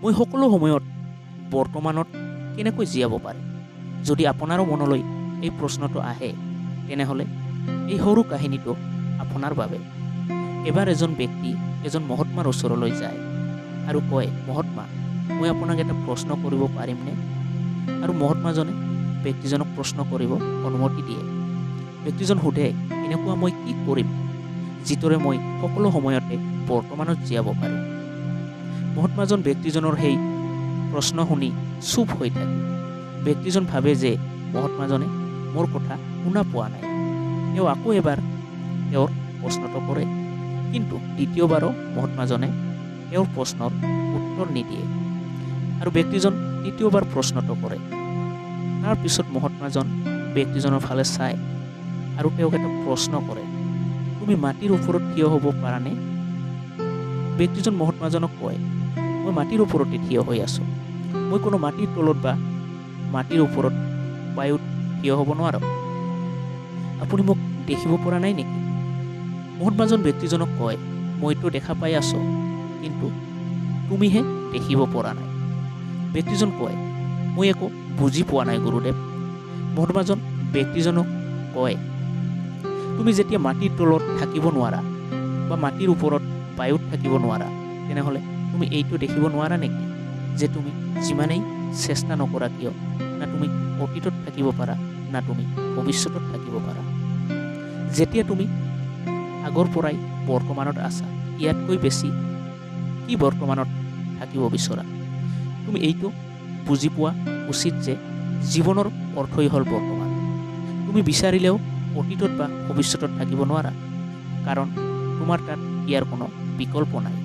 মই সকলো সময়ত বৰ্তমানত কেনেকৈ জীয়াব পাৰিম? যদি আপোনাৰো মনলৈ এই প্ৰশ্নটো আহে, তেনেহ'লে এই সৰু কাহিনীটো আপোনাৰ বাবে। এবাৰ এজন ব্যক্তি এজন মহাত্মাৰ ওচৰলৈ যায় আৰু কয়, মহাত্মা, মই আপোনাক এটা প্ৰশ্ন কৰিব পাৰিমনে? আৰু মহাত্মাজনে ব্যক্তিজনক প্ৰশ্ন কৰিব অনুমতি দিয়ে। ব্যক্তিজন সোধে, এনেকুৱা মই কি কৰিম যিটোৰে মই সকলো সময়তে বৰ্তমানত জীয়াব পাৰিম? মহাত্মাজন ব্যক্তিজনৰ সেই প্ৰশ্ন শুনি চুপ হৈ থাকে। ব্যক্তিজন ভাবে যে মহাত্মাজনে মোৰ কথা শুনা পোৱা নাই। তেওঁ আকৌ এবাৰ তেওঁৰ প্ৰশ্নটো কৰে, কিন্তু দ্বিতীয়বাৰো মহাত্মাজনে তেওঁৰ প্ৰশ্নৰ উত্তৰ নিদিয়ে আৰু ব্যক্তিজন তৃতীয়বাৰ প্ৰশ্নটো কৰে। তাৰপিছত মহাত্মাজন ব্যক্তিজনৰ ফালে চায় আৰু তেওঁক এটা প্ৰশ্ন কৰে, তুমি মাটিৰ ওপৰত থিয় হ'ব পাৰানে? ব্যক্তিজন মহাত্মাজনক কয়, মই মাটিৰ ওপৰতে থিয় হৈ আছোঁ। মই কোনো মাটিৰ তলত বা মাটিৰ ওপৰত বায়ুত থিয় হ'ব নোৱাৰোঁ। আপুনি মোক দেখিব পৰা নাই নেকি? মহাত্মাজন ব্যক্তিজনক কয়, মইতো দেখা পাই আছোঁ, কিন্তু তুমিহে দেখিব পৰা নাই। ব্যক্তিজন কয়, মই একো বুজি পোৱা নাই গুৰুদেৱ। মহাত্মাজন ব্যক্তিজনক কয়, তুমি যেতিয়া মাটিৰ তলত থাকিব নোৱাৰা বা মাটিৰ ওপৰত বায়ুত থাকিব নোৱাৰা, তেনেহ'লে তুমি এইটো দেখিব নোৱাৰা নেকি যে তুমি যিমানেই চেষ্টা নকৰা কিয়, না তুমি অতীতত থাকিব পাৰা, না তুমি ভৱিষ্যতত থাকিব পাৰা। যেতিয়া তুমি আগৰ পৰাই বৰ্তমানত আছা, ইয়াতকৈ বেছি কি বৰ্তমানত থাকিব বিচৰা? তুমি এইটো বুজি পোৱা উচিত যে জীৱনৰ অৰ্থই হ'ল বৰ্তমান। তুমি বিচাৰিলেও অতীতত বা ভৱিষ্যতত থাকিব নোৱাৰা, কাৰণ তোমাৰ তাত ইয়াৰ কোনো বিকল্প নাই।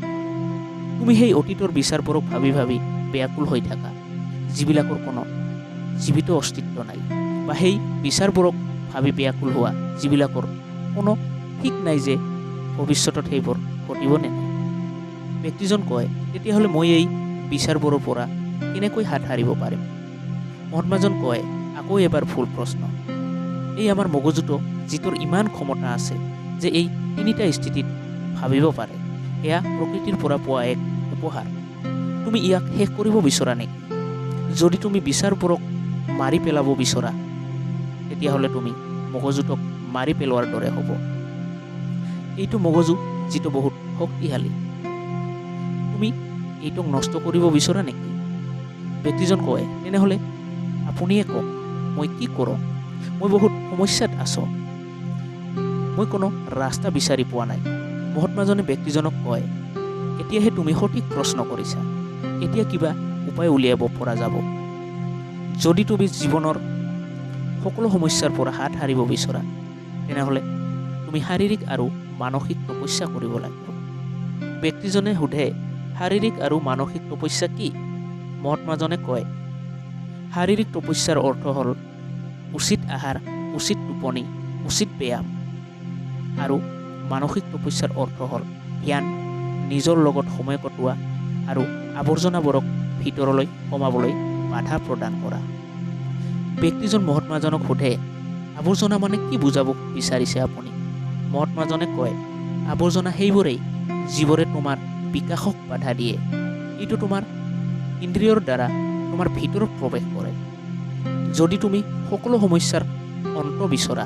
তুমি সেই অতীতৰ বিচাৰবোৰক ভাবি ভাবি ব্যাকুল হৈ থাকা, যিবিলাকৰ কোনো জীৱিত অস্তিত্ব নাই, বা সেই বিচাৰবোৰক ভাবি ব্যাকুল হোৱা যিবিলাকৰ কোনো ঠিক নাই যে ভৱিষ্যতত সেইবোৰ ঘটিব নে নাই। ব্যক্তিজন কয়, তেতিয়াহ'লে মই এই বিচাৰবোৰৰ পৰা কেনেকৈ হাত সাৰিব পাৰিম? মহাত্মাজন কয়, আকৌ এবাৰ ভুল প্ৰশ্ন। এই আমাৰ মগজুটো যিটোৰ ইমান ক্ষমতা আছে যে এই তিনিটা স্থিতিত ভাবিব পাৰে, এয়া প্ৰকৃতিৰ পৰা পোৱা এক উপহাৰ। তুমি ইয়াক শেষ কৰিব বিচৰা নেকি? যদি তুমি বিচাৰবোৰক মাৰি পেলাব বিচৰা, তেতিয়াহ'লে তুমি মগজুটোক মাৰি পেলোৱাৰ দৰে হ'ব। এইটো মগজু যিটো বহুত শক্তিশালী, তুমি এইটোক নষ্ট কৰিব বিচৰা নেকি? ব্যক্তিজন কয়, তেনেহ'লে আপুনিয়ে কওক, মই কি কৰোঁ? মই বহুত সমস্যাত আছোঁ, মই কোনো ৰাস্তা বিচাৰি পোৱা নাই। মহাত্মাজনে ব্যক্তিজনক কয়, এতিয়াহে তুমি সঠিক প্ৰশ্ন কৰিছা। এতিয়া কিবা উপায় উলিয়াব পৰা যাব। যদি তুমি জীৱনৰ সকলো সমস্যাৰ পৰা হাত সাৰিব বিচৰা, তেনেহ'লে তুমি শাৰীৰিক আৰু মানসিক তপস্যা কৰিব লাগিব। ব্যক্তিজনে সোধে, শাৰীৰিক আৰু মানসিক তপস্যা কি? মহাত্মাজনে কয়, শাৰীৰিক তপস্যাৰ অৰ্থ হ'ল উচিত আহাৰ, উচিত টোপনি, উচিত ব্যায়াম, আৰু মানসিক তপস্যাৰ অৰ্থ হ'ল ধ্যান, নিজৰ লগত সময় কটোৱা আৰু আৱৰ্জনাবোৰক ভিতৰলৈ সোমাবলৈ বাধা প্ৰদান কৰা। ব্যক্তিজন মহাত্মাজনক সোধে, আৱৰ্জনা মানে কি বুজাব বিচাৰিছে আপুনি? মহাত্মাজনে কয়, আৱৰ্জনা সেইবোৰেই যিবোৰে তোমাৰ বিকাশক বাধা দিয়ে। এইটো তোমাৰ ইন্দ্ৰিয়ৰ দ্বাৰা তোমাৰ ভিতৰত প্ৰৱেশ কৰে। যদি তুমি সকলো সমস্যাৰ অন্ত বিচৰা,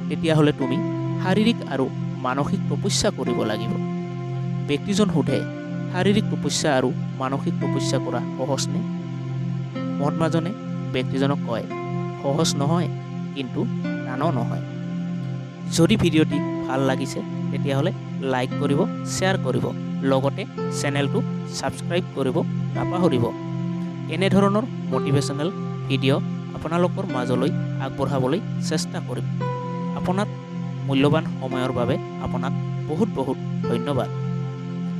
তেতিয়াহ'লে তুমি শাৰীৰিক আৰু মানসিক তপস্যা কৰিব লাগিব। ব্যক্তিজন সোধে, শাৰীৰিক তপস্যা আৰু মানসিক তপস্যা কৰা সহজনে? মহাত্মাজনে ব্যক্তিজনক কয়, সহজ নহয়, কিন্তু টানো নহয়। যদি ভিডিঅ'টি ভাল লাগিছে, তেতিয়াহ'লে লাইক কৰিব, শ্বেয়াৰ কৰিব, লগতে চেনেলটো ছাবস্ক্ৰাইব কৰিব নাপাহৰিব। এনেধৰণৰ মটিভেশ্যনেল ভিডিঅ' আপোনালোকৰ মাজলৈ আগবঢ়াবলৈ চেষ্টা কৰিম। আপোনাৰ মূল্যৱান সময়ৰ বাবে আপোনাক বহুত বহুত ধন্যবাদ।